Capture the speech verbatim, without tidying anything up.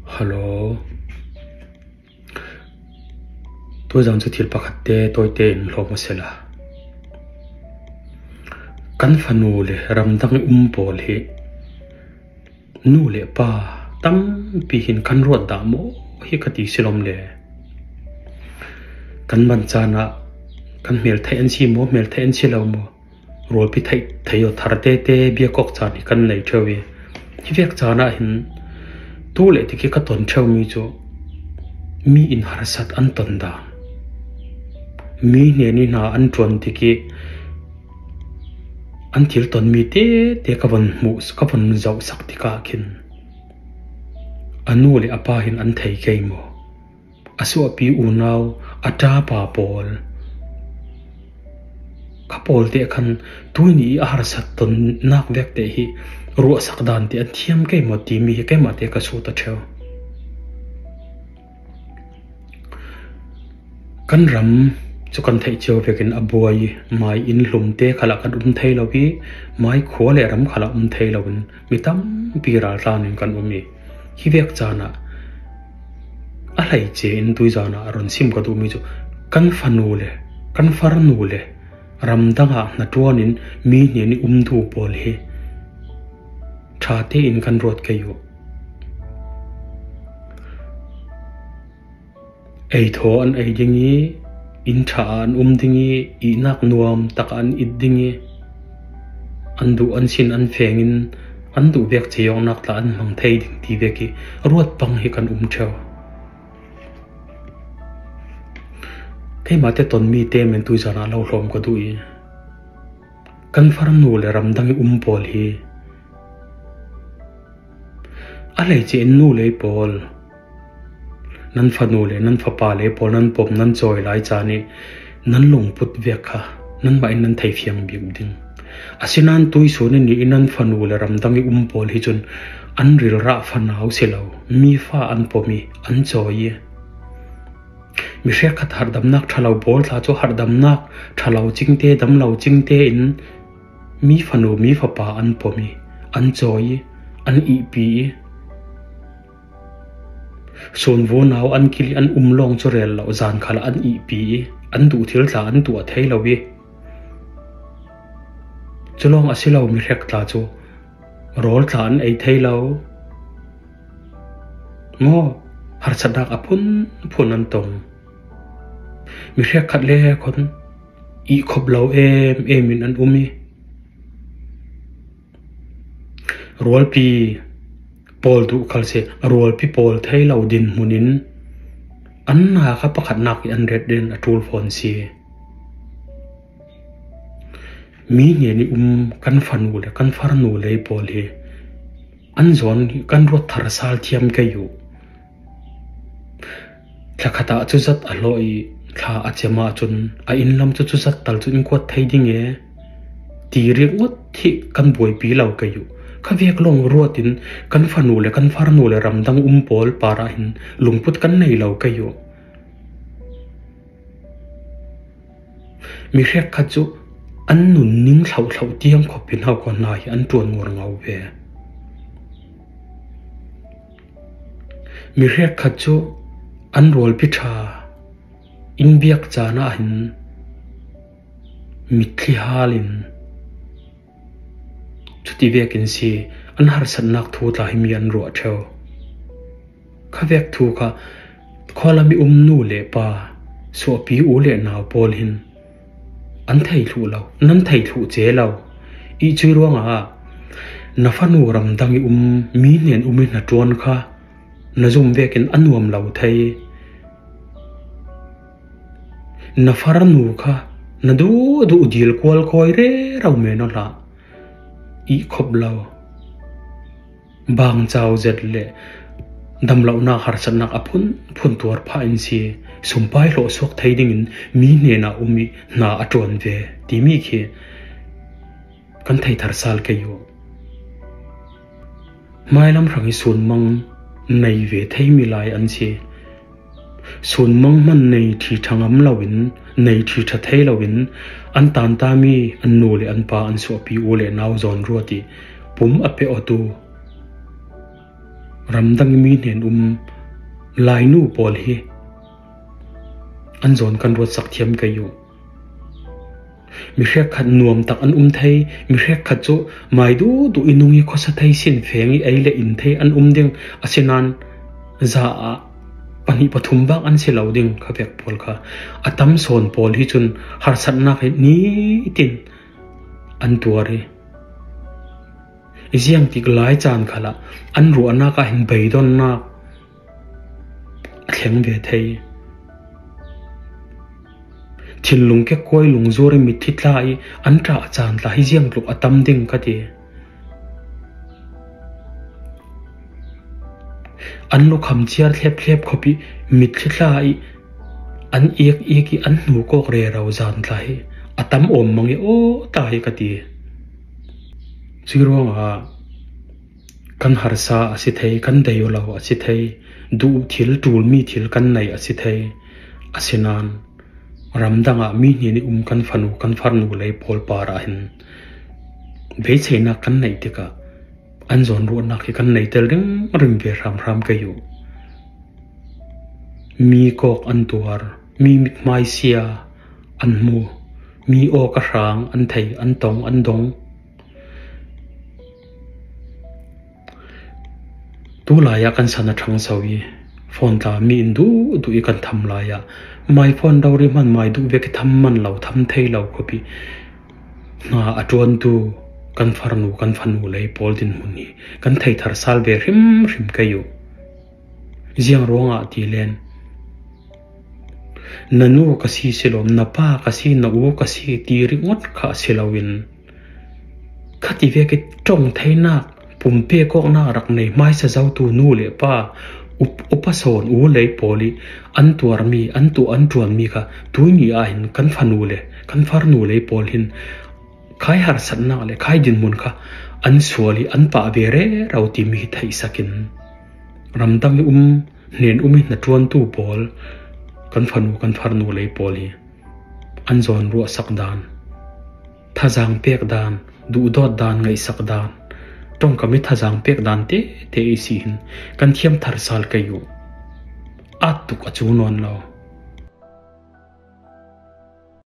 Hello. Tuizan cu thil pakhat te tawite in hlawm a si la. Kan fanu le ramdang i um pawl hi nu le pa tampi hin kan ruat dah maw hi ka ti si lawm le. Kan man caan ah kan hmel theih an si maw, hmel theih an si lo maw? Rualpi theih, theih aw thar tete biakawk caan hi kan nei ṭheu i, hi vek caan ah hin tu le tik i ka ton ṭheumi cu mi in harsat an ton dan, mi hnen i hna an ṭuan tik i an thil tonmi tete ka von hmuh, ka von zohsak tikah khin a nu le a pa hin an thei kei maw? A suahpi unau, a ṭapa pawl, kha pawl te khan tuini i a harsat tonnak vek te hi ruahsak dan te an thiam kei maw timi hi keimah te ka sut a ṭheu. Kan ram cu kan theih cio vekin a buai i, mai in hlum te khalah kan um thei lo i, mai khua le ram khalah um thei loin mi tampi raltlan in kan um i, hi vek caan ah a hleice in tuizan ah a run sim ka duhmi cu kan fanu le kan farnu le ramdang ah hnaṭuan in mi hnen i um duh pawl hi ṭha tein kan ruat kei uh. Ei thaw an ei ding i, inn ṭha ah an um ding i, ihnak nuam tak ah an it ding i, an duh an sin an feng in, an duh vek ceiawknak tla an hmang thei ding ti vek i ruat pang hi kan um ṭheu. Keimah te tonmi te men tuizan ah lo hlawm ka duh i, kan farnu le ramdang i um pawl hi a hleice in nu lei pawl, nan fanu le nan fapa lei pawl nan pom nan cawi lai caan i nan lungput vek kha nanmah in nan thei fiang bik ding. Asinain tuisun in i nan fanu le ramdang i um pawl hi cun an rilrah fanau si lo, mi fa an pom i an cawi i, mi hrekkhat harhdamnak ṭha lo pawl tla cu harhdamnak ṭha lo cingte, dam lo cingte in mi fanu, mi fapa an pom i, an cawi i, an ihpi i, sunvu nau an kil i an um lawng cu rel lo, zan khalah an ihpi i, an duh thil tla an tuah thei lo i, cu lawng a si lo mi hrek tla cu rawl tla an ei thei lo. Maw, harsatnak a phunphun an tong. Mi hrekkhat le khon ihkhop lo em em in an um i, rualpi pawl duh khal si, rualpi pawl thei lo dinhmun in an na kha pakhatnak i an ret den a ṭul fawn si. Mi hnen i um kan fanu le kan farnu lei pawl hi an zawn hi kan ruat thar sal thiam kei uh. Thla khat ah cuzat a hlawh i, thla a cem ahcun a inn lam cu cuzat tal cun in kuat thei ding e ti ringawt hi kan buaipi lo kei uh. Kha vek lawng ruat in kan fanu le kan farnu le ramdang um pawl par ah hin lungput kan nei lo kei uh. Mi hrekkhat cu an nunning hlohloh tiang khawpin haukaw hna hi an ṭuan ngor ngo ve. Mi hrekkhat cu an rualpi ṭha in biak caan ah hin mitthli hal in, cuti vekin si, an harsatnak thu tla hi mi an ruah ṭheu. Kha vek thu kha khualam i um nu le pa, suahpi u le nau pawl hin an thei thluh lo, nan thei thluh ce lo. I cui ruangah na fanu ramdang i um, mi hnen um i hnaṭuan kha na zum vekin a nuam lo thei. Na farnu kha na duh duh dil kual kawi rero men aw hlah. Ihkhop lo, bangcau zet le damlohnak harsatnak a phunphun tuar phah in si, sumpai hlawh suak thei dingin mi hnenah um i hna a ṭuan ve timi khi kan thei thar sal kei uh. Hmailam hrang i sunmang nei ve theimi lai an si. Sunmang hman nei ṭhi ṭha ngam loin, nei ṭhi ṭha thei loin an tantami an nu le an pa, an suahpi u le nau zawn ruat i pum a pe awtu Ramdang i mi hnen um lainu pawl hi an zawn kan ruatsak thiam kei uh. Mi hrekkhat nuam tak an um thei, mi hrekkhat cu mai duhduh i nung i khuasa thei, sin feng i ei le in thei an um ding, asinan za ah pahnih pathum bak an si lo ding kha vek pawl kha a tam sawn pawl hi cun harsatnak hi nitin an tuar i, i ziang tik lai caan khalah an ruahnak ah hin beidonnak a thleng ve thei. Thinlung kekkuai lungzuar i mitthli tla i an ṭah caan tla hi ziang tluk a tam ding ka ti. An lukham ciar thlep thlep khawp i mitthli tla i an ik ik i an hnu kawk rero zan tla hi a tam awm mang i aw ta hi ka ti. Cui ruangah kan harsa a si thei, kan dei lo a si thei, duh thil, ṭulmi thil kan nei a si thei. Asinan ramdang ah mi hnen i um kan fanu, kan farnu lei pawl par ah hin beiseinak kan neih tikah an zawn ruahnak hi kan nei tel ringring ve hramhram kei uh. Mi kawk an tuar, mi mithmaisia an hmu, mi awk a hrang an thei, an tong, an dong. Tulai ah kan san a ṭhangso i phone tla mi in duhduh i kan tham lai ah, mai phone rori hman mai duh vek i tham man lo, tham thei lo khawp i hna a ṭuantu kan farnu, kan fanu lei pawl dinhmun hi kan theithar sal ve hrimhrim kei uh. Ziang ruangah ti len, na nu ka si si lawm, na pa ka si, na u ka si ti ringawt kha a si loin, khati vek i ṭong theinak, pumpe kawknak rak nei hmaisa zotu nu le pa, up-, upa sawn u lei pawl i an tuarmi, an tuah, an ṭuanmi kha tuini ah hin kan fanu le kan farnu lei pawl hin khai harsatnak le khai dinhmun kha an sual i an pah ve rero timi hi theihsak in, ramdang i um, hnen um i hnaṭuantu pawl, kan fanu, kan farnu lei pawl hi an zawn ruahsak dan, thazang pek dan, duhdawt dan, ngaihsak dan, ṭongkam i thazang pek dan tete i si hin kan thiam thar sal kei uh. At tuk a cu nawn lo.